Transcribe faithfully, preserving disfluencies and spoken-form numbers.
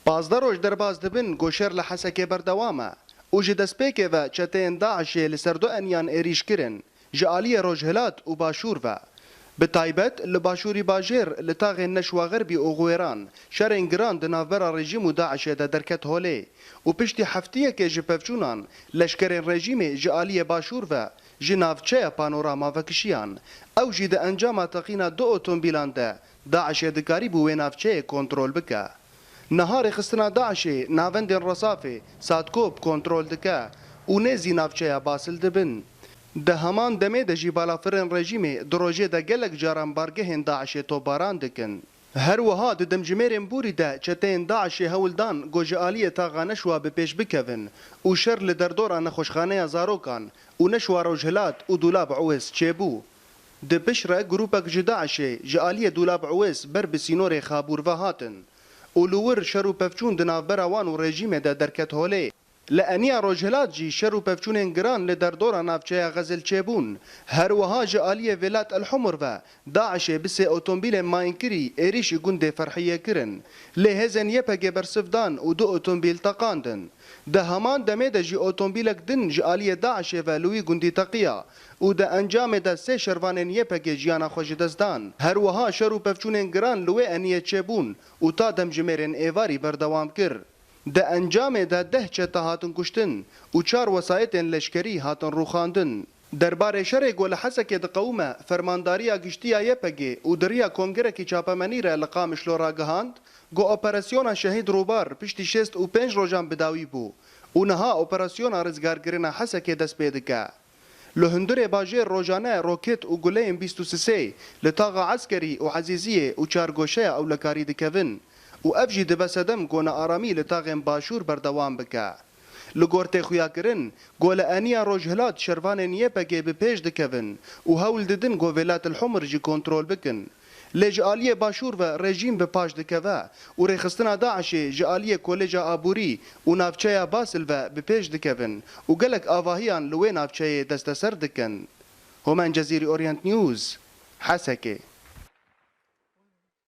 Pazdeh roj derbas dibin ku şer li Hesekê berdewam e û ji destpêkê ve çeteyên DAIŞê li ser du eniyan êrîş kirin, ji aliyê rojhilat û başûr ve. Bi taybet li başûrî bajêr li taxên Neşwa Xerbî û Xuêran şerên giran di navbera rejîm û DAIŞê de derket holê û piştî heftiyekê ji pevçûnan leşkerên rejîmê ji aliyê başûr ve ji navçeya Panorama vekişiyan. Ew jî di encama teqîna du otomobîlan de DAIŞê dikarîbû wê navçeyê kontrol bike. Niha rêxistina DAIŞê navendên Resafê, Satkop kontrol dike û nêzî navçeya Basil dibin. Di heman demê de jî balafirên rejîmê di rojê de gelek caran bargehên DAIŞê topbaran dikin. Her wiha di demjimêrên borî de çeteyên DAIŞê hewl dan ku ji aliyê taxa Neşwa bi pêş bikevin û şer li derdora Nexweşxaneya Zarokan û Neşwa Rojhilat û Dûlab Uwês çêbû. Di pişt re grûpek ji DAIŞê ji aliyê Dûlab Uwês ber bi sînorê Xabûr ve hatin û li wir şer û pevçûn di navbera wan û rejîmê de derket holê. Li eniya Rojhilat jî şer û pevçûnên giran li derdora navçeya Xezil çêbûn. Her wiha ji aliyê Vêlat El Humur ve DAIŞê bi sê otomobîlên mayînkirî êrîşî gundê Ferhiyê kirin. Lê hêzên Y P G bersiv dan û du otomobîl teqandin. Di heman demê de jî otomobîlek din ji aliyê DAIŞê ve li wî gundî teqiya û di encamê de sê şervanên Y P G jiyana xwe ji dest dan. Her wiha şer û pevçûnên giran li wê eniyê çêbûn û ta demjimêrên êvarî berdewam kir. Di encamê de deh çete hatin kuştin û çar wesayetên leşkerî hatin rûxandin. Derbarê şerê ku li Hesekê diqewime, Fermandariya Giştî ya Y P G û di riya kongerekî çapemenî re li Qamişlo ragihand ku operasyona Şehîd Rûbar piştî şêst û pênc rojan bi dawî bû û niha operasyona rizgarkirina Hesekê dest pê dike. Li hundirê bajêr rojane roket û guleyên bîst û sisê li taxa Eskerî û Ezîziyê û Çargoşeya ewlekarî dikevin û ev jî dibe sedem ku nearamî li taxên başûr berdewam bike. Li gor tê xuyakirin ku li eniya Rojhilat şervanên Y P G bi pêş dikevin û hewl didin ku Vêlat El Humur jî kontrol bikin. Lê ji aliyê başûr ve rejîm bi paş dikeve û rêxistina DAIŞê ji aliyê Kolêca Aborî û navçeya Basil ve bi pêş dikevin û gelek avahiyan li wê navçeyê desteser dikin. Homen Cezîrî, Orient News, Hesekê.